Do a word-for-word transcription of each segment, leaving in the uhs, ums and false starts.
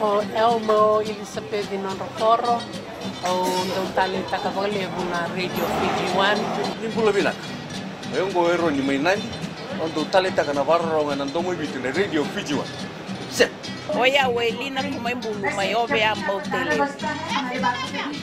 O Elmo Elisapeci Nodrokoro, au dau taleitaka vakalevu na Radio Fiji One. Ni bula vinaka. O yau oqo o Eroni mai Nadi, au dau taleitaka na vakarorogo ena domo i Viti na Radio Fiji One. Set. O yau o Elina Kumaibulu mai Ovea, Mautalevu.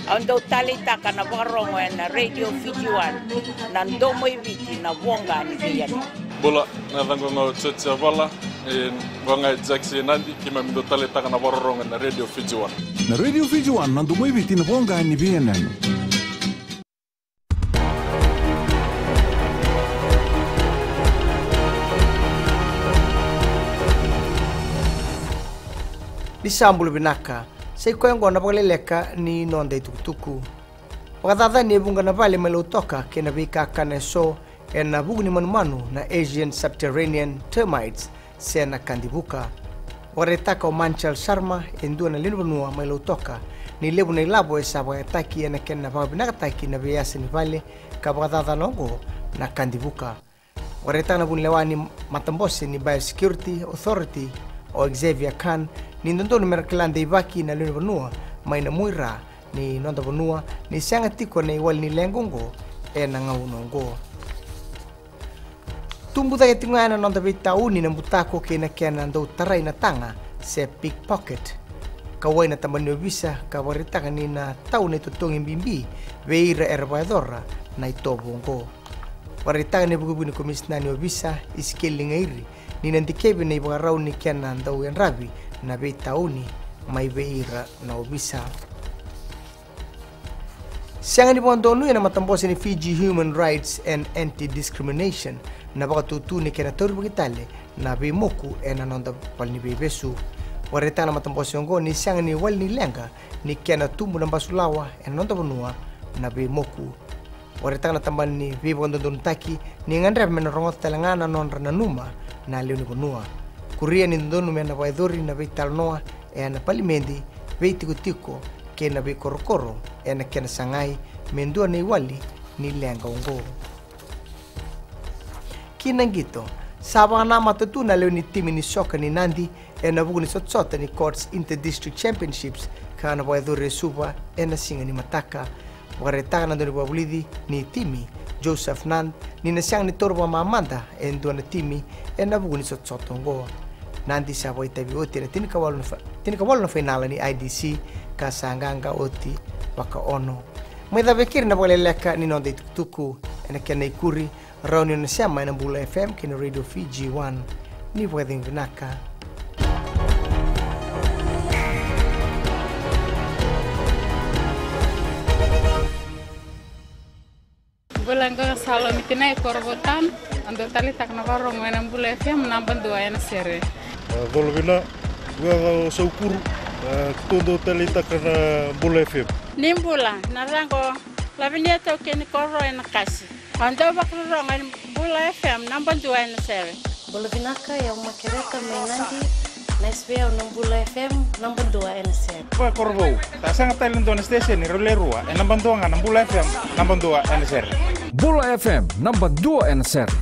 Au dau taleitaka na vakarorogo ena Radio Fiji One, na domo i Viti, na voqa ni veiyanuyanu. Bula, na yacaqu ga o George Avala, e, vaka ga e Jackson Nadi, keimami dau taleitaka na vakarorogo ena Radio Fiji One. Na Radio Fiji One, na domo i Viti, na voqa ni veiyanuyanu. Ni sa bula vinaka, sa i koya oqo na vakaleleka ni noda itukutuku. Vakacacani e vuqa na vale mai Lautoka kei na veikakana eso ena vuku ni manumanu na Asian Subterranean Termites se na kadivuka. Vakaraitaka o Manchal Sharma, e dua na lewe ni vanua mai Lautoka, ni levu na ilavo e sa vakayagataki ena kena vakavinakataki na veiyasa ni vale ka vakacacana oqo na kadivuka. Vakaraitaka na vunilewa ni matabose ni Biosecurity Authority, o Xavier Khan, ni dodonu me ra kila deivaki na lewe ni vanua mai na muaira ni noda vanua ni sega tiko na iwali ni leqa oqo ena gauna oqo. Tubu cake tiko ga ena noda veitauni na butako kei na kena dau tarai na taga se pickpocket. Kauwai na tabana ni ovisa ka vakaraitaka ni na tau na itotogi bibi vei ira era vakayacora na itovo oqo. Vakaraitaka na ivukevuke ni Komisina ni Ovisa, Isikeli Ligairi, ni na dikevi na ivakarau ni kena dau yadravi na veitauni mai vei ira na ovisa. Sega ni vakadonuya na matabose ni Fiji Human Rights and Anti-Discrimination na vakatutu ni kena taurivaki tale na veimoku ena noda valeniveivesu. Vakaraitaka na matabose oqo ni sega ni wali ni leqa ni kena tubu na basulawa ena noda vanua na veimoku. Vakaraitaka na tabana ni veivakadodonutaki ni gadreva me na rogoca tale ga na nodra nanuma na lewe ni vanua. Kuria ni dodonu me na vakayacori na veitalanoa ena palimedi, veitikotiko kei na veikorokoro ena kena sagai me dua na iwali ni leqa oqo. Ki na qito, sa vakanamata tu na lewe ni timi ni soka ni Nadi ena vuku ni sotasota ni Courts Inter-District Championships ka na vakayacori e Suva ena siga ni mataka. Vakaraitaka na dauniveivakavulici ni timi, Joseph Nand, ni na sega ni taura vakamamada e dua na timi ena vuku ni sotasota oqo. Nadi sa vakaitavi oti ena tinikawalu na fa-, tinikawalu na fainala ni I D C ka sa qaqa oti vakaono. Mai cava e keri na vakaleleka ni noda itukutuku. Ena kena ikuri, rawa ni o ni sema ena Bula F M kei na Radio Fiji One. Ni vakacegu vinaka. Bula, qo na Salomi Tinai, Korovou Town. Au dau taleitaka na vakarorogo ena Bula F M, naba dua ena sere. A, bula vinaka, qo o Saukuru, a, keitou dau taleitaka na Bula F M. Ni bula, na yacaqu o Lavinia Taukei, ni Koro ena Kasi. Au dau vakarorogo ena Bula F M, naba dua ena sere. Bula vinaka, o yau Makereta mai Nadi, na S V O na Bula F M, naba dua ena sere. Koya Korovou, sa sega tale ni dua na station, rau le rua, e naba dua ga na Bula F M, naba dua ena sere. Bula F M, naba dua ena sere.